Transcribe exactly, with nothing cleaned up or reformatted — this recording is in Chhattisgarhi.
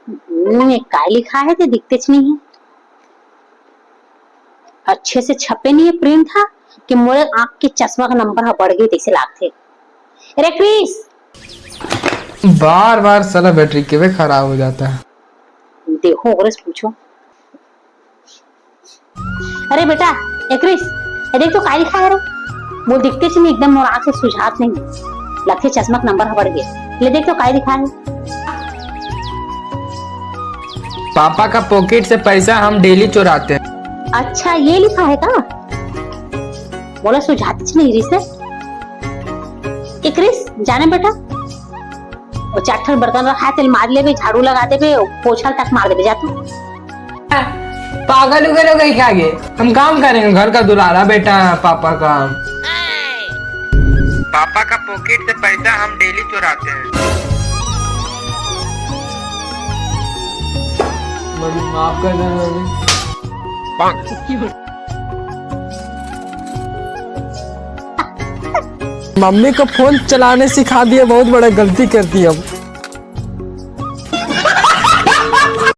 हम्म, ये काय लिखा है, ते दिखतेच नहीं है। अच्छे से छपे नहीं है प्रिंट हा, कि मोरे आँख के चश्मा का नंबर हा बढ़ गए तैसे लागथे। अरे क्रिस! बार बार साला बैटरी के वे खराब हो जाता है। देखो, ओकरे से पूछो। अरे बेटा, ए क्रिस, ए देख तो काय लिखा है रे? मोला दिखतेच नहीं, एकदम मोर आँख से सुझात नहीं। लगथे चश्मा का नंबर हा बढ़ गए। ले देख तो काय लिखा है। पापा का पॉकेट से पैसा हम डेली चुराते हैं। अच्छा, ये लिखा है का? मोला सुझातेच नहीं रिस। ए क्रिस, जाने बेटा, वो चार ठन बर्तन रखा है, तेला माज लेबे, झाड़ू लगा देबे, पोछा तक मार देबे, जा तू। पागल उगल हो गई क्या ये? हम काम करेंगे, घर का दुलारा बेटा है पापा का। पापा का पॉकेट से पैसा हम डेली चुराते हैं। मम्मी, माफ कर देना मम्मी। मम्मी को फोन चलाने सिखा दिए, बहुत बड़ा गलती कर दी हम।